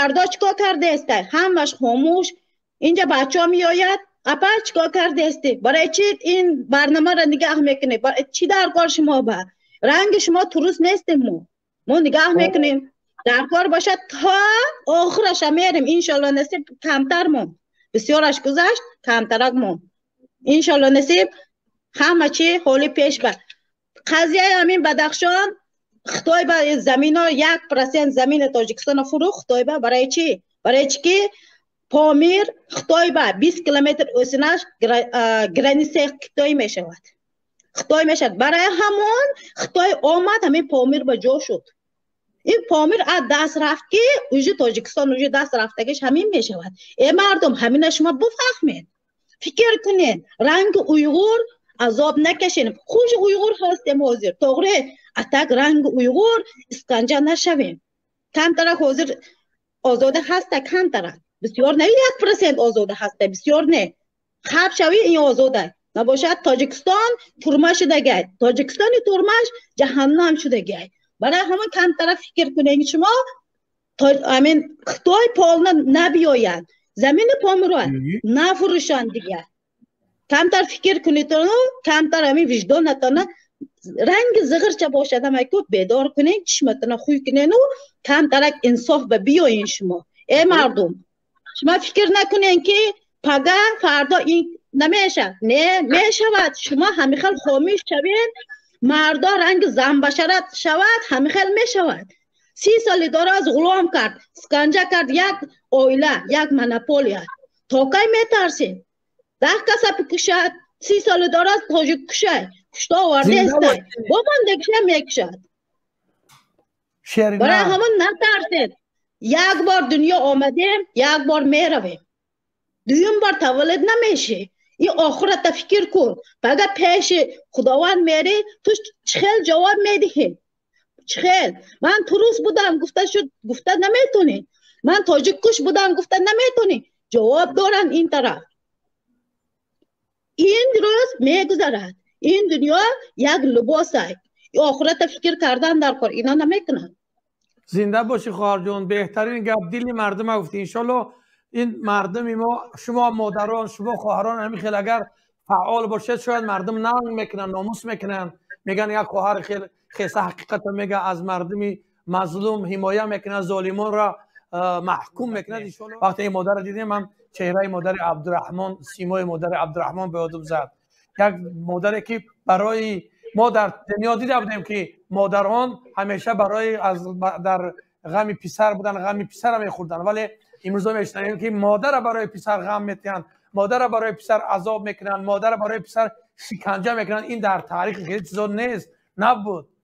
Марда чикор кардааст? Ҳамаш хомӯш. Инҷа бачаҳо меояд. Апа, чикор кардаасти? Барои чӣ ин барномаро нигоҳ мекунед? Чӣ дар кор шумо ба? Ранги шумо туруст нестем мо. Мо нигоҳ мекунем. Дар кор бошад то охираша мерем. Иншолло насиб камтар мон. Бисёраш гузашт, камтарак мон. Иншолло насиб ҳама чӣ ҳоли пеш ба. Қазияи ҳамин Бадахшон Хитой ба замино 1% замини Тоҷикистонро фурӯхт Хитой ба. Барои чӣ? Барои чӣ ки Помир Хитой ба 20 километр өсинаш границаи Хитой мешавад. Хитой мешавад. Барои ҳамон Хитой омад ҳамин Помир ба ҷо шуд. Ин Помир аз даст рафт ки уже Тоҷикистон уже даст рафтагиш ҳамин мешавад. Э мардум, ҳамина шумо бифаҳмед. Фикр кунед, ранги уйғур азоб накашем. Хуш уйғур ҳастем ҳозир. Тоғри, атак ранги уйғур исканҷа нашавем. Камтарак ҳозир озода ҳаста камтарак. Бисёр не, 1% озода ҳаста, бисёр не. Хаб шави ин озода. Набошад Тоҷикистон турма шудагай. Тоҷикистони турмаш ҷаҳаннам шудагай. Барои ҳамон камтарак фикр кунед шумо, амин Хитой полна набиёяд. Замини Помирро нафурӯшанд дигар. Камтар фикр кунед, камтар ҳамин виҷдонатона ранги зиғирча бошад ҳам ку бедор кунед, чишматона хуй кунену камтарак инсоф ба биёин шумо. Э мардум, шумо фикр накунед ки пага фардо ин намешавад. Не, мешавад. Шумо ҳамин хел хомӯш шавед, мардо ранги занбашарат шавад, ҳамин хел мешавад. 30 соли дороз ғулом кард, сканҷа кард як оила, як монополия. То кай метарсед? 10 каса бикушад, 30 соли дороз тоҷик кушай, кушта овардаестай. Бо мондагиша мекушад. Барои ҳамон натарсед. Як бор дунё омадем, як бор меравем. Дуюм бор таваллуд намешӣ. Ин охирата фикр кун. Пага пеши Худованд мери, ту чӣ хел ҷавоб медиҳӣ? Чӣ хел? Ман турус будам гуфта шуд, гуфта наметонӣ. Ман тоҷиккуш будам гуфта наметонӣ. Ҷавоб доранд ин тараф. Ин рӯз мегузарад. Ин дунё як либосай. Охирата фикр кардан дар кор. Ино намекунанд. Зинда бошӣ хоҳарҷон, беҳтарин гап дили мардума гуфтӣ. Иншолло ин мардуми мо, шумо модарон, шумо хоҳарон ҳамин хел агар фаъол бошед, шояд мардум нанг мекунанд, номус мекунанд, меган як хоҳар хел хеса ҳақиқатро мега, аз мардуми мазлум ҳимоя мекунад, золимонро маҳкум мекунад. Иншолло вақте ин модарро дидем, ман чеҳраи модари Абдураҳмон, симои модари Абдураҳмон ба ёдам зад. Як модаре ки барои мо дар дунё дида будем ки модарон ҳамеша барои аз дар ғами писар будан, ғами писара мехӯрданд, вале имрӯзо мешунавем ки модара барои писар ғам метиҳанд, модара барои писар азоб мекунанд, модара барои писар шиканҷа мекунанд. Ин дар таърихи хеле чизо нест, набуд.